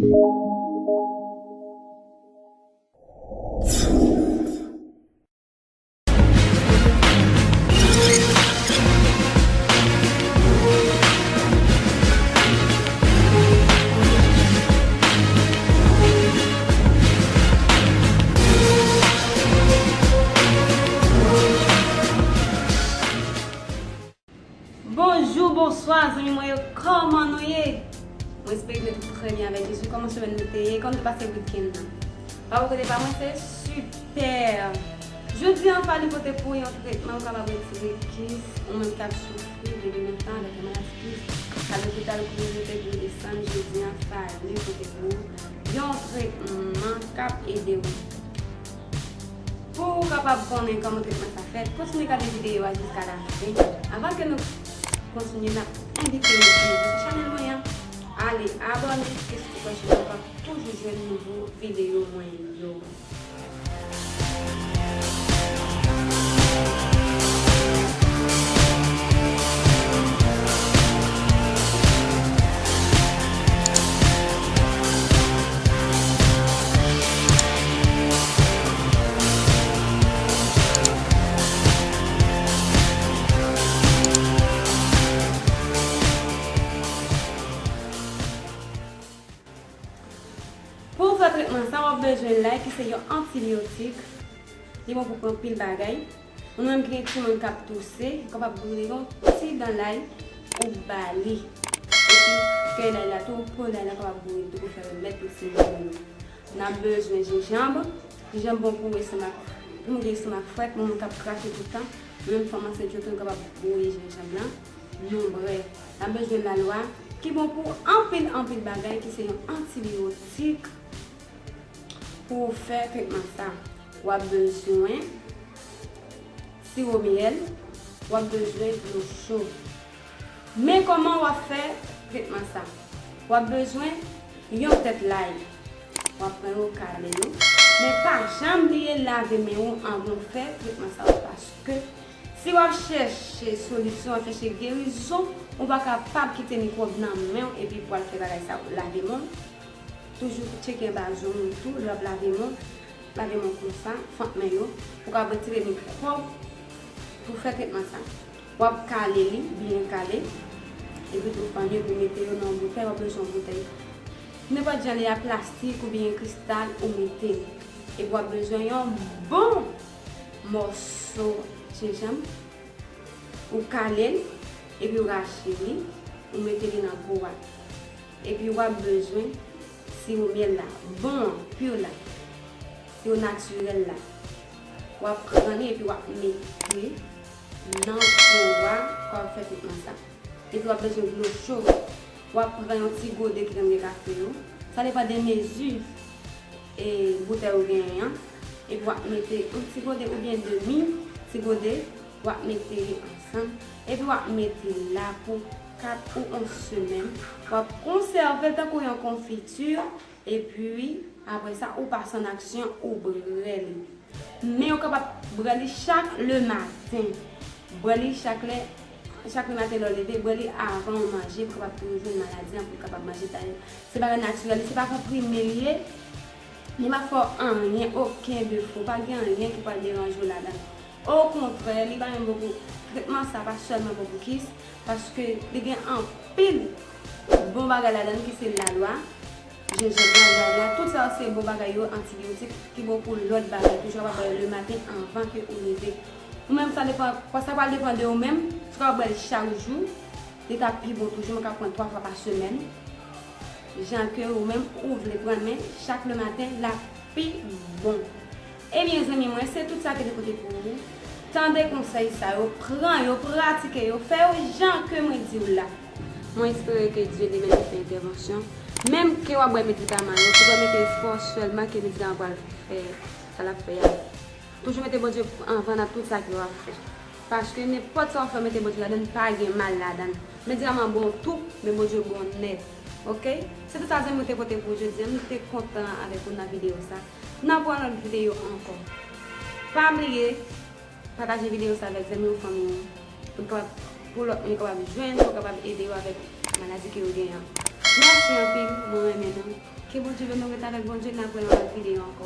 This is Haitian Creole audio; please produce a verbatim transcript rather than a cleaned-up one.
Bonjou, bonswa, zanmi mwen yo, kòman nou ye? Mwen espere ke nou tout trè byen avèk Jezi. Kòman semèn nou te ye? Kòman te pase wikenn nan? Bò kote pa mwen, se sipè. Jodi a, Fally pote pou yon tretman ou kapab retire kis, ou menm k ap soufri depi lontan avèk yon maladi kis. Al lopital pou yo mete pou desann, jodi a, Fally pote pou yon tretman k ap ede w. Pou ou kapab konnen kòman tretman sa fèt, kontinye gade videyo a jiska lafen. Anvan ke nou kontinye, n ap envite w si w se chanèl mwen an, ale abòne, ke si w te pase, w ap toujou jwenn nouvo videyo mwen yo. Pou w fè tretman sa, w ap bezwen lay ki se yon antibiyotik. Li bon pou pran anpil bagay. Ou menm ki gen timoun k ap touse, ou kapab boule yon ti dan lay ou ba li. Epi fèy lay la tou, po lay la kapab boule tou pou fè remèd pou timoun yo. N ap bezwen jenjanm. Jenjanm bon pou estomak, pou moun gen estomak frèt, moun k ap krache tout tan. Menm fanm ansent yo tou, nou kapab boule jenjanm lan. Nonbrè. N ap bezwen lalwa ki bon pou anpil, anpil bagay, ki se yon antibiyotik pou w fè tretman sa. W ap bezwen siwo myèl, w ap bezwen dlo cho. Men kòman w ap fè tretman sa. W ap bezwen yon tèt lay. W ap pran yo, kale yo. Men pa janm bliye lave men w anvan w fè tretman sa yo, paske si w ap chèche solisyon, w ap chèche gerizon, ou pa kapab kite mikwòb nan men w epi pou al fè bagay sa yo. Lave men w, toujou tcheke anba zong ou tou, lè w ap lave men w, lave men w konsa, fant men yo, pou w kapab retire mikwòb pou fè tretman sa. W ap kale li, byen kale, epi tou fann yo, epi mete yo nan yon boutèy, w ap bezwen yon boutèy. Nenpòt jan li a, plastik oubyen kristal, ou mete l. Epi w ap bezwen yon bon mòso jenjanm, ou kale l, epi w rache li, ou mete li nan po a. Epi w ap bezwen siwo myèl la, bon an, pur la, siwo natirèl la. W ap pran li epi w ap mete nan po a, w ap fè tretman sa. Epi w ap bezwen dlo cho. W ap pran yon ti gode ki konn gen kafe yo. Sa depann de mezi e boutèy ou genyen an. Epi w ap mete yon ti gode oubyen demi ti gode, w ap mete li ansanm. Epi w ap mete l la pou kat ou yon semèn. W ap konsève l tankou yon konfiti. Epi, apre sa, ou pase an aksyon, ou bwè li. Men ou kapab bwè li chak lematen. Bwè li chak lè, chak lematen lè w leve, bwè li avan w manje, pou kapab prevyen maladi an, pou kapab manje ta yo. Se bagay natirèl, se pa konprime li ye. Li pa fè w anyen, okenn defo, pa gen anyen ki pral deranje w ladan l. Okontrè, li pa menm bon pou, tretman sa pa sèlman bon pou kis, paske li gen anpil bon bagay ladan l ki se lalwa, jenjanm la, lay la, tout sa yo se bon bagay yo, antibiyotik ki bon pou lòt bagay. Toujou kapab bwè yo lematen anvan ke ou leve. Ou menm, sa depann, sa pral depann de ou menm, si w kapab bwè l chak jou, li t ap pi bon toujou, mwen ka pran twa fwa pa semèn. Jan ke ou menm ou vle pran l, men chak lematen l ap pi bon. Ebyen, zanmi mwen, se tout sa ki te pote pou ou. Tande konsèy sa yo, pran yo, pratike yo, fè yo jan ke mwen di w la. Mwen espere ke Dye li menm li fè entèvansyon. Menm ke w ap bwè medikaman yo, se pa mete espwa sèlman ke medikaman pral fè sa l ap fè a. Toujou mete Bondye anvan nan tout sa ke w ap fè. Paske nenpòt sa w ap fè, mete Bondye ladan l, pa gen mal ladan l. Medikaman bon tou, men Bondye bon nèt. Oke? Se tout sa zanmi mwen te pote pou ou jodi a. M te kontan avèk ou nan videyo sa. N ap wè nan lòt videyo ankò. Pa bliye, pataje videyo sa avèk zanmi ou, fanmi ou. Pou kapab, pou lòt moun kapab jwenn, pou kapab ede yo avèk maladi ke yo genyen an. Mèsi anpil, mwen renmen nou. Ke Bondye beni w, ret avèk Bondye, n ap wè nan lòt videyo ankò.